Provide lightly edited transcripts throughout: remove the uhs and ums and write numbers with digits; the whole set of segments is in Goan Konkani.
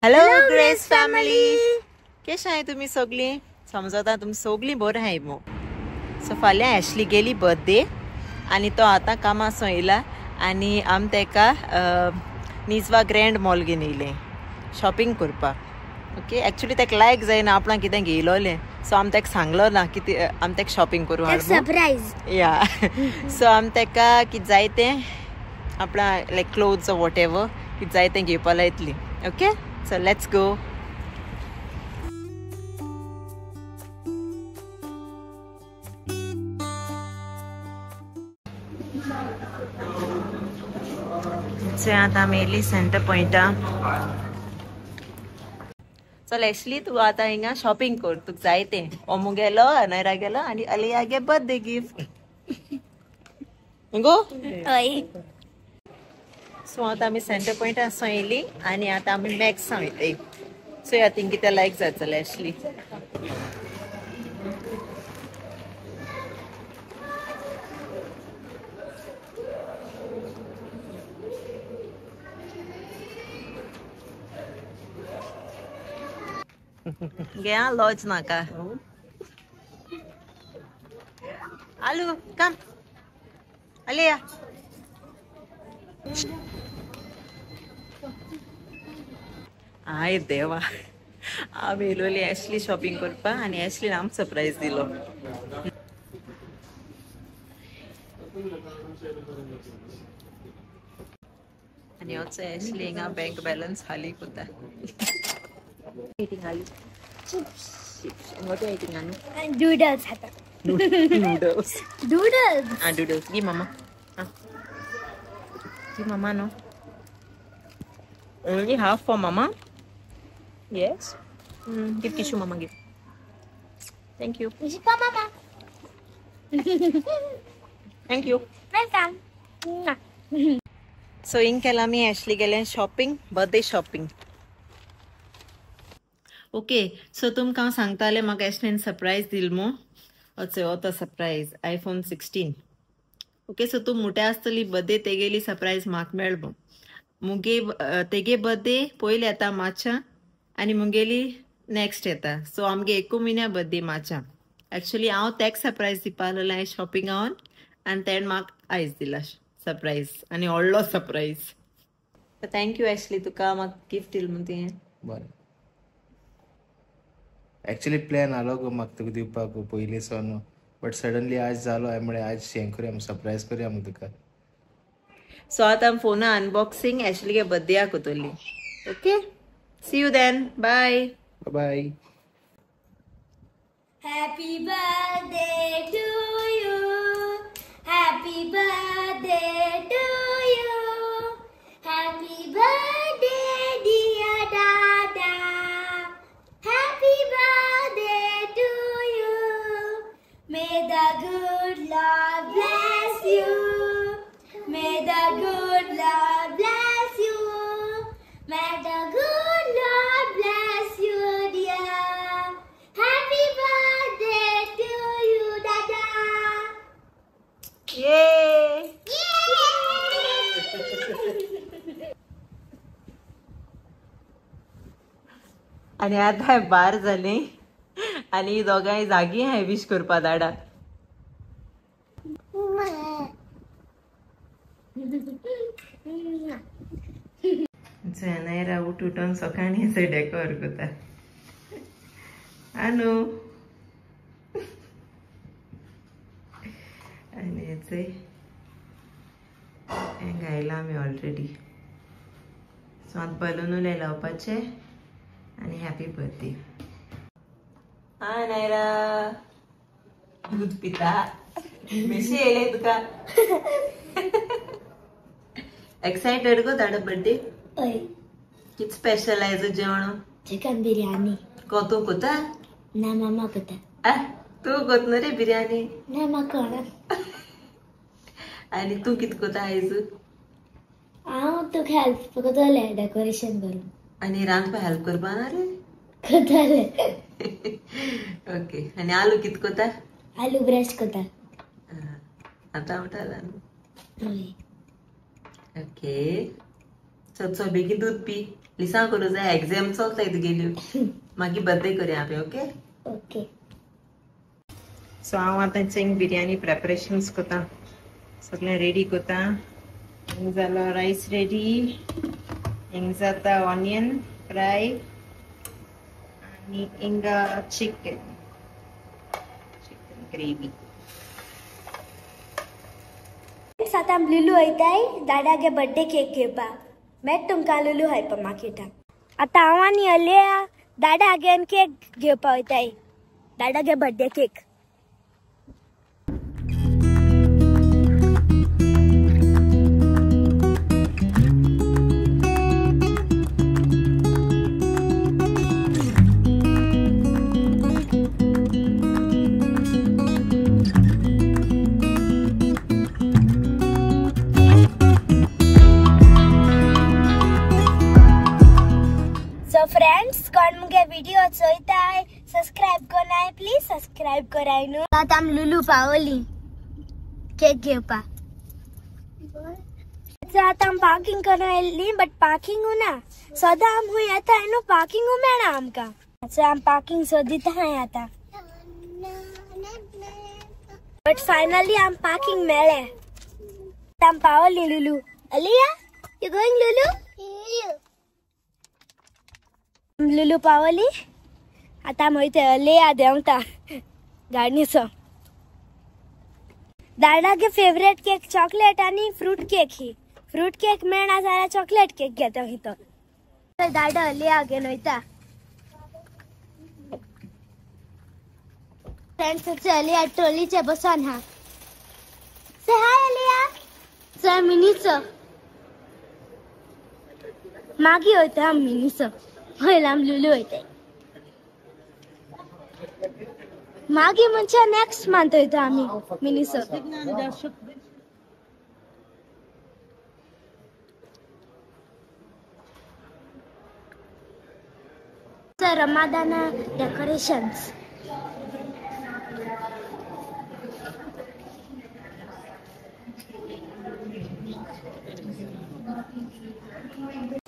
हॅलो ग्रेस फॅमिली, कशें आहाय तुमी सगळीं? समजता तुमी सगळीं बरें आहाय मो. सो फाल्यां एशली गेली बर्थडे आनी तो आतां कामां येयला आनी आम तेका निजवा ग्रँड मॉल घेवन येयलें शॉपिंग करपाक. ओके, एक्चुली तेका लायक जायना आपणाक कितें घेयलोलें, सो आम तेका सांगलो ना कितें आम तेका शॉपिंग करूं सरप्रायज. या सो आम तेका कितें जाय तें आपणा लायक क्लोथ्स what ever कितें जाय तें घेवपा लायतली. Okay, so let's go. आतां आमी येयली सेंटर पॉयंटा. चल एशली, तूं आतां हिंगा शॉपिंग कर, तुका जाय तें. ओमू गेलो, अनयरा गेलो आनी अलिया गे बर्थडे गिफ्ट गो. सो आतां आमी सेंटर पॉयंटा येयली आनी आतां आमी मॅक्सां वयताय. सो आतां थिंग कितें लायक जातलें एशली. घे लॉज नाका. आलू कम अलिया. I देवा, आमी येयलोली एशली शॉपिंग करपाक आनी एशलीन आमकां सरप्रायज दिलो. आनी होच एशली हिंगा बँक बॅलन्स हाली कोता. Eating aloo. Chips. Chips. And what are you eating, Anu? Noodles. Noodles. Noodles. Ah, noodles. Give mama. Ah. Give mama, no. Only half for mama. Yes. Give tissue, mama. Give. Thank you. This is for mama. Thank you. Welcome. So, in Kalami, Ashley gele shopping, birthday shopping. Okay, so तुमकां हांव सांगतालें म्हाका एशलीन सरप्रायज दिल मो. अचो हो तो सरप्रायज आयफोन 16. ओके, सो तूं मोटे आसतली बर्थडे तेगेली सरप्रायज म्हाका मेळ मो. मुगे तेगे बर्थडे पयलीं येता मार्चा आनी मुगेली नेक्स्ट येता. सो आमगे एकू म्हयन्या बर्थडे मार्चा. एक्चुली हांव तेका सरप्रायज दिवपा लागलें शॉपिंगान आनी तेणें म्हाका आयज दिला सरप्रायज आनी व्हडलो सरप्रायज. Thank you Ashley, तुका म्हाका गिफ्ट दिल म्हूण तुवें. बरें, एक्चुअली प्लॅन आलो गो म्हाका तुका दिवपाक पयलीं सावन, बट सडनली आज जालो. हांवें म्हळें आज हें करुया, सरप्रायज करुया मग तुका. सो आतां फोना अनबॉक्सिंग एशलीगे बर्थडेयाक कोतोली. Okay, see you then, bye bye. Happy birthday to you, happy birthday to you, happy birthday dear Dada, happy birthday to you. May the good Lord bless you. May the good Lord bless you. May the good Lord bless you, dear. Happy birthday to you, Dada. Yay! Yay! आनी आतां बार जाली आनी दोगांय जागी हांवें विश करपा धाडा. अनायरा उठ उठून सकाळीं डेकोर करता. आनू आनी हें घायलां आमी ऑलरेडी. सो आतां बलूनूय लावपाचे आनी हॅपी बर्थडे. हा नायरा, दूध पिता बेशी येयले तुका. एक्सायटेड गो दाडा बर्थडे? हय. कित स्पेशल आयज जेवण? चिकन बिर्याणी. को तूं कोता? ना, मामा कोता. तूं कोत न्हू रे बिर्याणी? ना, म्हाका कोणा. आनी तूं कित कोता आयज? हांव तुका हेल्प कोतलें डेकोरेशन करूंक. आनी रांदपा हेल्प करपा ना रे? कोतलें. ओके, आनी आलू कित कोता? आलू ब्रश कोता. आतां उठाला न्हू. हय. ओके चल चल बेगीन दूध पी लिसांव करूं जाय एग्जाम चलताय तुगेल्यो मागीर बर्थडे करूया आमी. Okay okay. सो हांव आतां चिंग बिरयानी प्रेपरेशन्स करता सगळें रेडी करता. हिंग जालो रायस रेडी हिंग जाता ऑनियन फ्राय आनी हिंगा चिकन चिकन ग्रेवी. आतां आमी लुलू वयताय दादागे बर्थडे केक घेवपाक. मेट तुमकां लुलू हायपर मार्केटाक. आतां हांव आनी अलिया दादागे केक घेवपाक वयताय. दादागे बर्थडे केक. फ्रेंड्स कोण मुगे व्हिडिओ चोयताय सबस्क्राइब करनाय प्लीज सबस्क्राइब कराय न्हू. आतां आमी लुलू पावली केक घेवपाक. आतां आमी पार्किंग करून येयल्ली बट पार्किंग ना. सदां आमी खूंय येताय न्हू पार्किंग मेळना आमकां. सो आमी पार्किंग सोदिताय आतां बट फायनली आमी पार्किंग मेळ्ळें. आतां आमी पावली Lulu. Aliya you going Lulu? Lulu पावली. आतां वयता अलिया देंवता गाडयेचो. दादागे फेवरेट केक चॉकलेट आनी फ्रूट केक. ही फ्रूट केक मेळना जाल्यार चॉकलेट केक घेता तो. दादा अलिया घेवन वयता. फ्रेंड्स अलिया ट्रॉलीचे बसोन हा. से हाय अलिया. चल मिनीचो मागीर वयता आमी मिनीचो. पयलीं आमी लुलू वयताय. मागीर म्हणजे नेक्स्ट मंथ वयता आमी मिनीसो. रमादाना डेकोरेशन्स.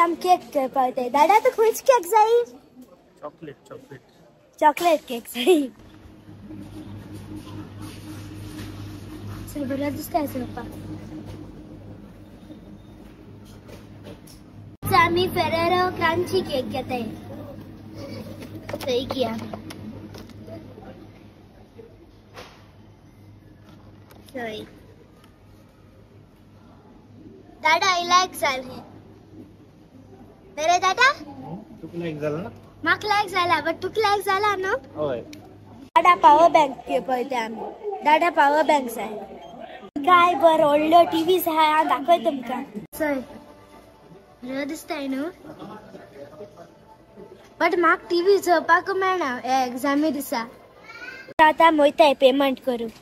आम केक करपाक वयताय. दादा तूं खंयच केक जाय? चॉकलेट चॉकलेट चॉकलेट केक जाय. बरो दिसता चोवपाक. आमी फेरेरो क्रंची केक घेताय. थंय घेया. थंय दादा लायक जालें. बरे दादा तुका लायक जाला ना? म्हाका लायक जाला बट तुका लायक जाला न्हू? हय. दादा पावर बँक घेवपाक वयता आमी. दादा पावर बँक जाय. काय बरो व्हडल्यो टीव्हीज आहा. हांव दाखय तुमकां. चल बरो दिसताय न्हू बट म्हाका टीव्ही चोवपाक मेळना हे एग्जामी दिसा. आतां आमी वयताय पेमेंट करूंक.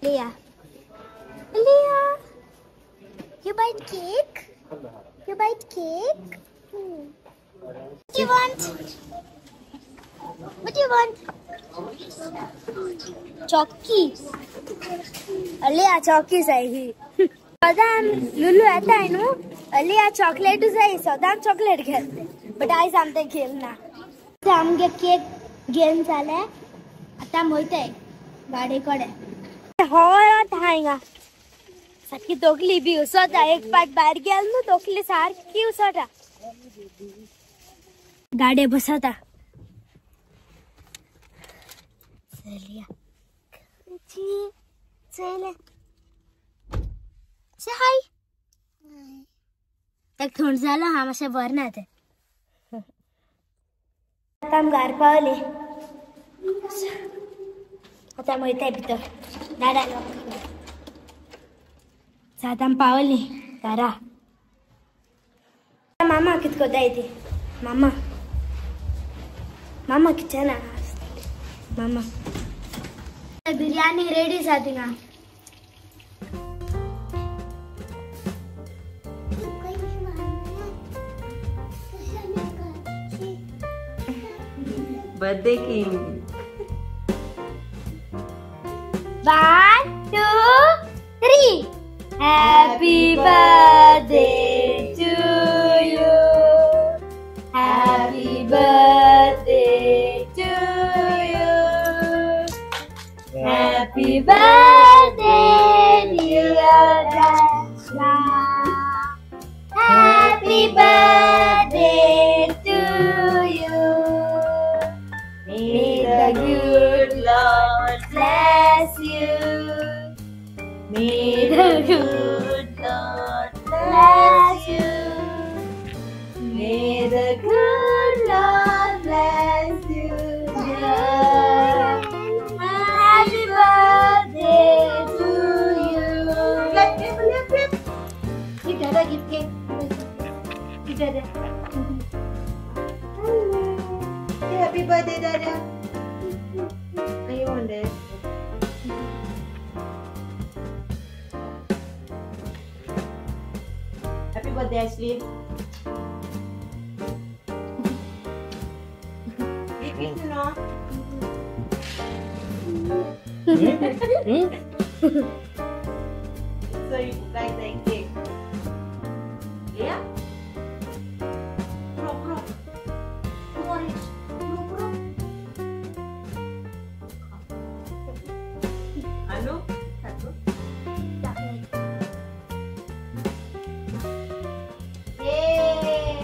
लिया लिया you bite cake? You bite cake? What do you want? What do you want? Chalky. Aliya chalky जाय ही. सदां लुलू येताय न्हू अलिया चॉकलेट जाय. सदां चॉकलेट घेतले बट आयज आम तें घेवना. आमगे केक घेवन जालें. आतां आमी वयताय गाडये कडेन. हय आहा हिंगा सारकी तकली बी उसोता. एक पाट भायर गेल न्हू तकली सारकी उसोता. गाडये बसता. चलया चल से हाय. ताका थंड जालो हा मातशें बरें ना तें. आतां आमी घार पावली. आतां आमी वयताय भितर दादा. आतां आमी पावली घरा. मामा कितें करताय ती? मामा मामा किचना मामा. बिरयानी रेडी जा थिंगा. Birthday king. 1 2 3. Happy birthday to you. Happy birthday to you. Happy birthday, dear Dasha. Happy birthday to you. May the good Lord bless you. May the good Lord bless you. May the good Lord bless you. Dear. Happy birthday to you. Clap, clap, clap, clap. Give Dada gift cake. Give Dada. Say happy birthday, Dada. Are you on there? Happy birthday, Ashley. Give it to no. So you like the cake? Yeah? Bro, bro. Bro, bro. Anu? Yay!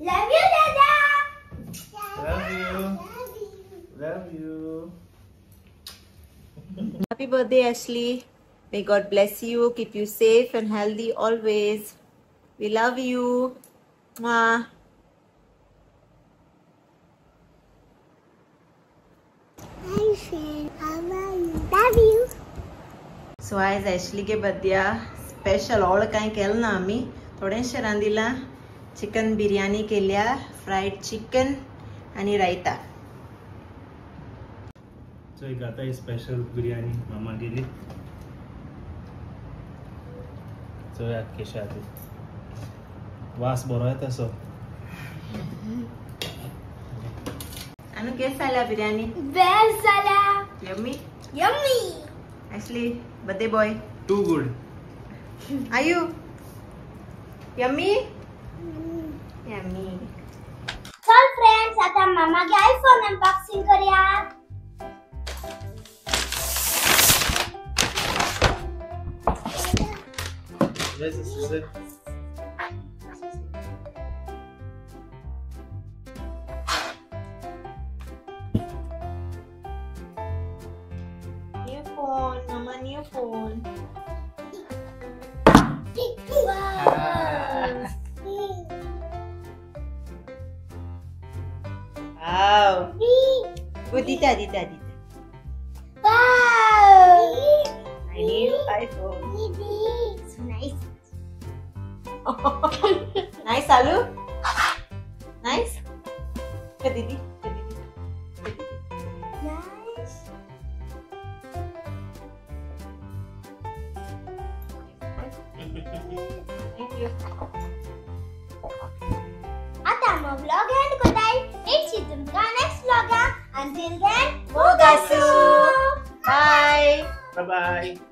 Love you, Dada. Love you. Love you. Happy birthday, Ashley. May God bless you, keep you safe and healthy always. We love you. Mwah. Hi, friend. How are you? Love you. So आयज एशलीगे बर्थडे स्पेशल ऑल कांय केलें ना आमी, थोडेंशें रांदिलां. चिकन बिरयानी केल्या, फ्रायड चिकन आनी रायता. सो एक आतां स्पेशल बिरयानी मामा गेली. चोयात कशें आहा ती. वास बरो येता सो. आनी केस जाल्या बिरयानी? बेस्ट जाला. Yummy? Yummy. Ashley, birthday boy. Too good. Ayu? Yummy? Yummy. चल फ्रेंड्स, आता मामागे आयफोन अनबॉक्सिंग करूया. Yes, this is it. New phone, mama, new phone. Wow. Wow. Oh, dita, dita, dita. Wow. My new iPhone. So nice. Nice, Alu? Nice? Didi, didi. Nice. Thank you. आता मग vlog end करताय. It's तुमका next vlog. Until then, Mogasu. Bye. Bye bye.